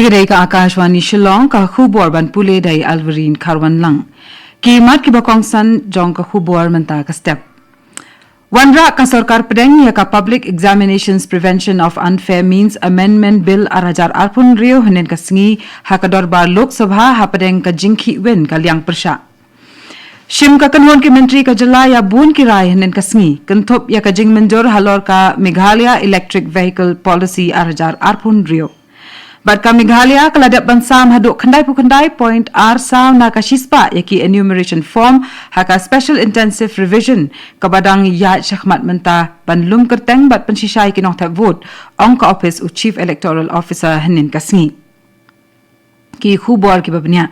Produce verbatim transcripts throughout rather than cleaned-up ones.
Ka dei ka Akashvani Shillong, ka khubor ban pule da i Alverine Kharwanlang. Ki mat kiba kongsan jong ka khubor mynta ka step. Wanrah ka sorkar pdeng ïa ka Public Examinations Prevention of Unfair Means Amendment Bill ar hajar arphew hynriew hynnin ka sngi ha ka dorbar Lok Sabha hapdeng ka jingkhih win ka liang pyrshah. Shim ka kynhun ki myntri ka jylla ïa bun ki rai hynnin ka sngi, kynthup ïa ka jingmynjur halor ka Meghalaya Electric Vehicle Policy ar hajar arphew hynriew. Bad ka Meghalaya ka la dep ban sam haduh khyndai phew khyndai point ar saw na ka shispah ïa ki enumeration form ha ka Special Intensive Revision kaba dang ïaid shakhmat mynta ban lum kyrteng bad pynshisha ïa ki nongthep vote, ong ka ophis u Chief Electoral Officer hynnin ka sngi. Ki khubor kiba bniah.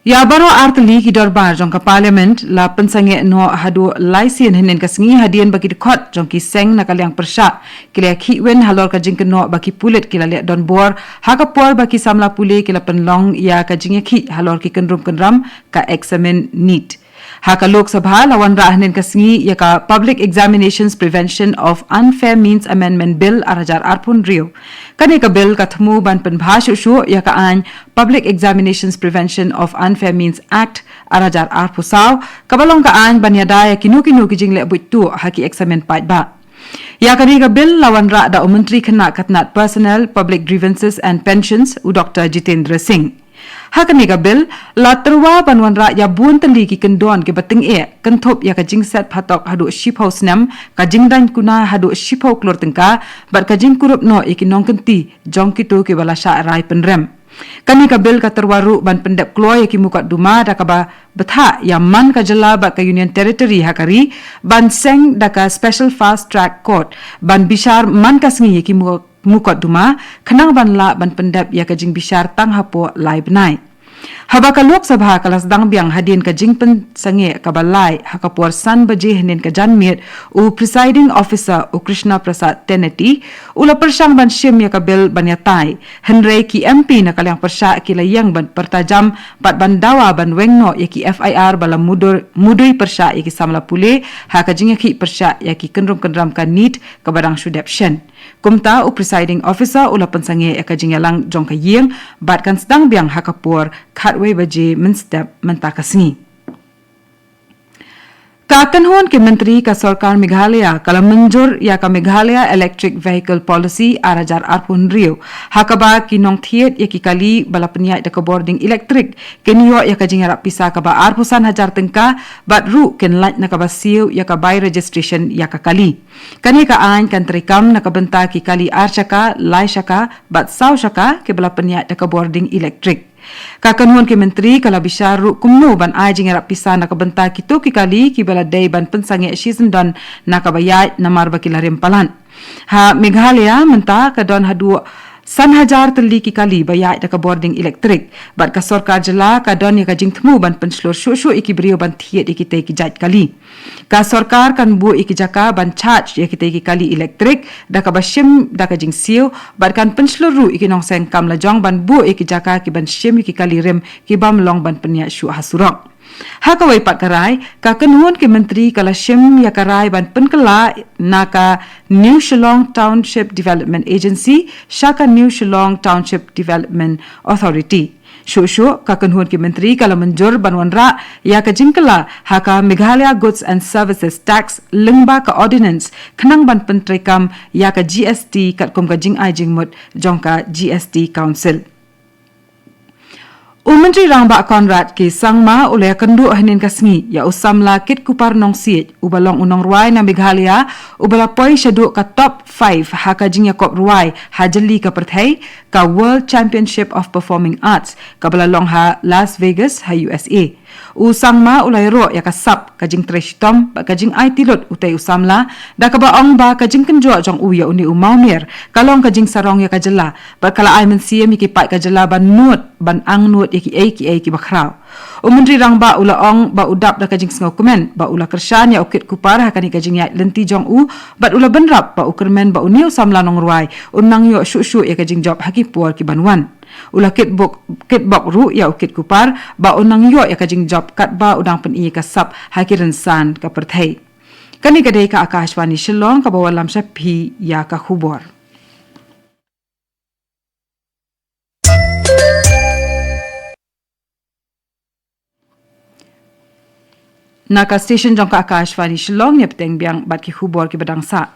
Ïa baroh ar tylli ki dorbar jong ka Parliament la pynsangeh noh haduh lai sien hynnin ka sngi hadien ba ki dkhot jong ki seng na ka liang pyrshah ki la khih win halor ka jingkynnoh ba ki pulit ki la leh donbor ha ka por ba ki samla pule ki la pynlong ïa ka jingïakhih halor ki kynrum kynram ka eksamin NEET. Ha ka Lok Sabha la wanrah hynnin ka sngi ïa ka Public Examinations Prevention of Unfair Means Amendment Bill ar hajar arphew hynriew. Kane ka bill ka thmu ban pynbha shuh shuh ïa ka aiñ Public Examinations Prevention of Unfair Means Act ar hajar arphew saw, kaba long ka aiñ ban ïada ïa kino kino ki jingleh buit tuh ha ki eksamin paidbah. Ïa kane ka bill la wanrah da u Myntri Khynnah ka tnat Personnel, Public Grievances and Pensions, u Doktor Jitendra Singh. Ha kane ka bill la tyrwa ban wanrah ïa bun tylli ki kyndon kiba tyngeh, kynthup ïa ka jingset phatok haduh shiphew snem, ka jingdaiñ kuna haduh shiphew klur tyngka, bad ka jingkurup noh ïa ki nongkynti jong kito kiba la shah rai pynrem. Kane ka bill ka tyrwa ruh ban pyndep kloi ïa ki mukotduma da kaba bthah ïa man ka jylla bad ka Union Territory ha ka ri ban seng da ka Special Fast Track Court ban bishar man ka sngi ïa ki mu-, mukotduma khnang ban lah ban pyndep ïa ka jingbishar tang hapoh lai bnai. Haba ka Lok Sabha ka la sdang biang hadien ka jingpynsangeh kaba lai ha ka por san baje hynnin ka janmiet, u Presiding Officer u Krishna Prasad Teneti u la pyrshang ban shim ïa ka bill ban ïatai. Hynrei ki M P na ka liang pyrshah ki la ïeng ban pyrta jam bad ban dawa ban weng noh ïa ki F I R ba la mudur-, mudui pyrshah ïa ki samla pule ha ka jingïakhih pyrshah ïa ki kynrum kynram ka NEET kaba dang shu dep shen. Kumta u Presiding Officer u la pynsangeh ïa ka jingïalang jong ka ïing bad kan sdang biang ha ka por khatwei baje mynstep mynta ka sngi. Ka kynhun ki myntri ka sorkar Meghalaya ka la mynjur ïa ka Meghalaya Electric Vehicle Policy ar hajar arphew hynriew, ha kaba ki nongthied ïa ki kali ba la pynïaid da ka bording elektrik kin ïoh ïa ka jingïarap pisa kaba arphew san hajar tyngka, bad ruh kin lait na kaba siew ïa ka bai registration ïa ka kali. Kane ka aiñ kan treikam na ka bynta ki kali ar shaka, lai shaka bad saw shaka kiba la pynïaid da ka bording elektrik. Ka kynhun ki myntri ka la bishar ruh kumno ban ai jingïarap pisa na ka bynta kito ki kali kiba la dei ban pynsangeh shisyndon na kaba ïaid namar ba ki la rim palat. Ha Meghalaya mynta ka don haduh san hajar tylli ki kali ba ïaid da ka bording elektrik. Bad ka sorkar jylla ka don ïa ka jingthmu ban pynshlur shuh shuh ïa ki briew ban thied ïa kitei ki jait kali. Ka sorkar kan buh ïa ki jaka ban charge ïa kitei ki kali elektrik da kaba shim da ka jingsiew, bad kan pynshlur ruh ïa ki nongseng kam lajong ban buh ïa ki jaka ki ban shim ïa ki kali rim ki bym long ban pynïaid shuh ha surok. Ha kawei pat ka rai, ka kynhun ki myntri ka la shim ïa ka rai ban pynkylla na ka New Shillong Township Development Agency sha ka New Shillong Township Development Authority. Shuh shuh, ka kynhun ki myntri ka la mynjur ban wanrah ïa ka jingkylla ha ka Meghalaya Goods and Services Tax lyngba ka Ordinance khnang ban pyntreikam ïa ka G S T katkum ka jingai jingmut jong ka G S T Council. U Myntri Rangbah Conrad K Sangma u la ïakynduh hynnin ka sngi ïa u samla Kitkupar Nongsiej, uba long u nongrwai na Meghalaya, uba la poi shaduh ka top five ha ka jingïakop rwai ha jylli ka pyrthei, ka World Championship of Performing Arts, kaba la long ha Las Vegas, ha U S A. U Sangma u la ïaroh ïa ka sap, ka jingtrei shitom bad ka jingai tilut utei u samla, da kaba ong ba ka jingkynjoh jong u ïa une u mawmer ka long ka jingsarong ïa ka jylla, bad ka la ai mynsiem ïa ki paid ka jylla ban nud, ban angnud ïa kiei kiei kiba khraw. U Myntri Rangbah u la ong ba u dap da ka jingsngewkmen ba u la kyrshan ïa u Kitkupar ha kane ka jingïaid lynti jong u, bad u la bynrap ba u kyrmen ba une u samla nongrwai un nang ïoh shuh shuh ïa ka jingjop ha ki por ki ban wan. U la kitbok, kitbok ruh ïa u Kitkupar ba un nang ïoh ïa ka jingjop katba u dang pyni ïa ka sap ha ki rynsan ka pyrthei. Kane ka dei ka Akashvani Shillong kaba wallam sha phi ïa ka khubor. Na ka station jong ka Akashvani Shillong, ïa bteng biang bad ki khubor kiba dang sah.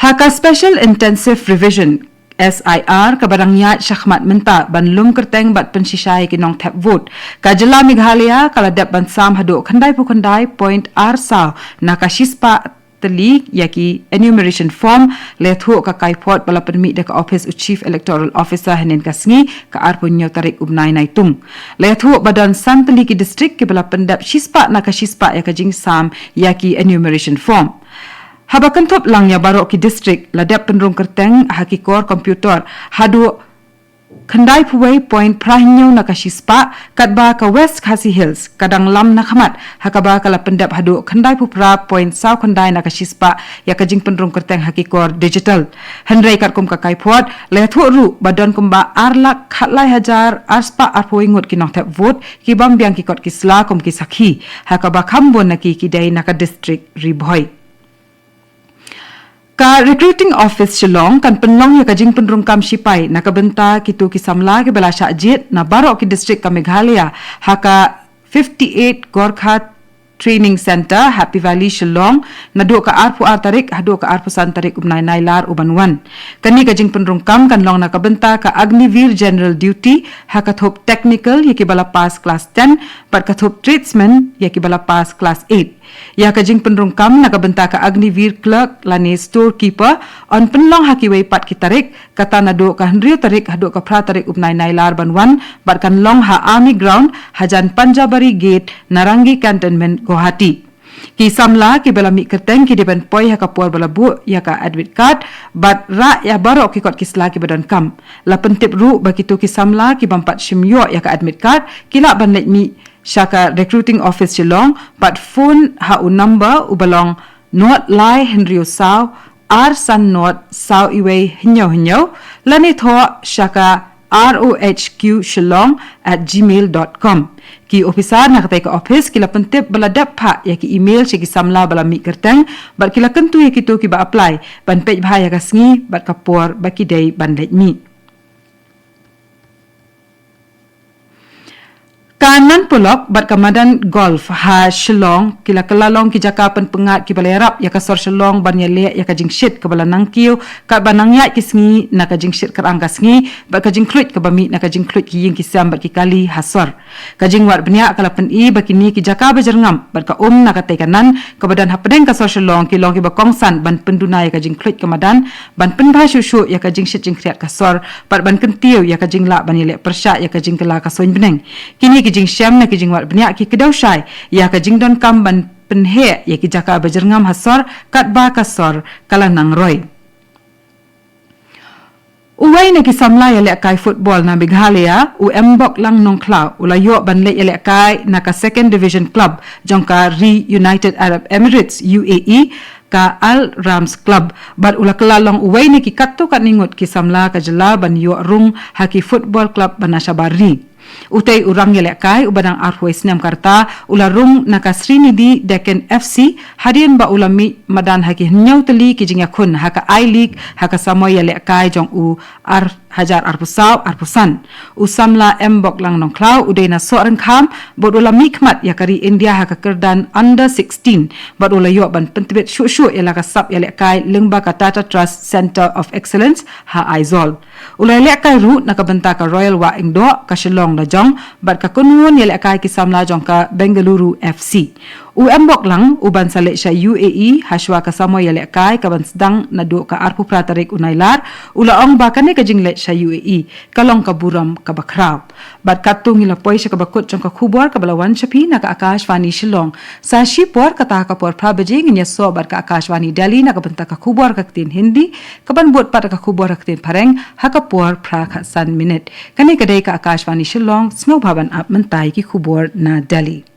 Ha ka Special Intensive Revision, S I R, kaba dang ïaid shakhmat mynta ban lum kyrteng bad pynshisha ïa ki nongthep vote, ka jylla Meghalaya ka la dep ban sam haduh khyndai phew khyndai point ar saw na ka shispah tylli ïa ki enumeration form, la ïathuh ka kaiphod ba la pynmih da ka ophis u Chief Electoral Officer hynnin ka sngi, ka arphew hynñiew tarik u bnai Naitung. La ïathuh ba don san tylli ki district kiba la pyndep shispah na ka shispah ïa ka jingsam ïa ki enumeration form. Haba kynthup lang ïa baroh ki district, la dep pynrung kyrteng ha ki kor computer haduh khyndai phew wei point phra hynñiew na ka shispah, katba ka West Khasi Hills ka dang lam na khmat, ha kaba ka la pyndep haduh khyndai phew phra point saw khyndai na ka shispah ïa ka jingpynrung kyrteng ha ki kor digital. Hynrei katkum ka kaiphod, la ïathuh ruh ba don kumba ar lak khatlai hajar ar spah arphew wei ngut ki nongthep vote, ki bym biang ki kot ki sla kum ki sakhi, ha kaba kham bun na ki ki dei na ka district Ri Bhoi. Ka Recruiting Office Shillong kan pynlong ïa ka jingpynrung kam shipai na ka bynta kito ki samla kiba la shah jied na baroh ki district ka Meghalaya, ha ka fifty-eight Gorkha Training Centre, Happy Valley, Shillong, naduh ka arphew ar tarik haduh ka arphew san tarik u bnai Nailar uban wan. Kane ka jingpynrung kam kan long na ka bynta ka Agniveer General Duty, ha ka thup technical ïa kiba la pass class ten, bad ka thup tradesman ïa kiba la pass class eight. Ïa ka jingpynrung kam na ka bynta ka Agniveer Clerk lane Storekeeper yn pynlong ha kiwei pat ki tarik, kata naduh ka hynriew tarik haduh ka phra tarik u bnai Nailar ban wan, bad kan long ha Army Ground, hajan Panjabari Gate, Narangi Cantonment, Guwahati. Ki samla kiba la mih kyrteng ki dei ban poi ha ka por ba la buh ïa ka admit card, bad rah ïa baroh ki kot ki sla kiba donkam. La pyntip ruh ba kito ki samla ki bym pat shim ïoh ïa ka admit card, ki lah ban leit mih sha ka Recruiting Office Shillong, bad phone ha u number uba long nought lai hynriew saw ar san nought saw iwei hynñiew hynñiew, lane thoh sha ka R O H Q Shillong at gmail dot com. Ki ophisar na katei ka ophis ki la pyntip ba la dep phah ïa ki email sha ki samla ba la mih kyrteng, bad ki la kyntu ïa kito kiba apply ban peit bha ïa ka sngi bad ka por ba ki dei ban leit mih. Ka Nan Polok bad ka madan golf ha Shillong ki la kylla long ki jaka pynpyngngad kiba la ïarap ïa ka sor Shillong ban ïaleh ïa ka jingshit kaba la nang kiew, katba nang ïaid ki sngi na ka jingshit kyrang ka sngi bad ka jingkhluit kaba mih na ka jingkhluit ki ïing ki sem bad ki kali ha sor. Ka jingwad bniah ka la pyni ba kine ki jaka ba jyrngam bad ka um na katei ka nan kaba don hapdeng ka sor Shillong ki long kiba kongsan ban pynduna ïa ka jingkhluit ka madan, ban pynbha shuh shuh ïa ka jingshit jingkhriat ka sor, bad ban kyntiew ïa ka jinglah ban ïaleh pyrshah ïa ka jingkylla ka suiñ bneng. Kine ki jingshem na ki jingwad bniah ki kdew shai ïa ka jingdonkam ban pynheh ïa ki jaka ba jyrngam ha sor, katba ka sor ka la nang roi. Uwei na ki samla ïalehkai football na Meghalaya, u Mboklang Nongkhlaw, u la ïoh ban leit ïalehkai na ka Second Division Club jong ka ri United Arab Emirates, U A E, ka Al Rams Club, bad u la kylla long uwei na ki katto katne ngut ki samla ka jylla ban ïoh rung ha ki football club ba na shabar ri. Utei u rang ïalehkai uba dang arphew snem ka rta u la rung na ka Srinidhi Deccan F C, hadien ba u la mih madan ha ki hynñiew tylli ki jingïakhun ha ka I-League ha ka samoi ïalehkai jong u ar hajar arphew saw arphew san. U samla Mboklang Nongkhlaw u dei na Sohryngkham, bad u la mih khmat ïa ka ri India ha ka kyrdan under sixteen, bad u la ïoh ban pyntbit shuh shuh ïa la ka sap ïalehkai lyngba ka Tata Trust Centre of Excellence ha Aizawl. U la ïalehkai ruh na ka bynta ka Royal Wah Ingdoh, ka Shillong Lajong, bad ka kynhun ïalehkai ki samla jong ka Bengaluru F C. U Mboklang, uban sa leit sha U A E hashwa ka samoi ïalehkai kaban sdang naduh ka arphew phra tarik u Nailar, u la ong ba kane ka jingleit sha U A E ka long ka burom kaba khraw. Bad katto ngi la poi sha kaba kut jong ka khubor kaba la wan sha phi na ka Akashvani Shillong. Sa shipor, kata ka por phra baje ngin ïasoh bad ka Akashvani Delhi na ka bynta ka khubor ka ktien Hindi, kaban bud pat ka khubor ka ktien Phareng ha ka por phra khatsan minit. Kane ka dei ka Akashvani Shillong, sngewbha ban ap mynta ïa ki khubor na Delhi.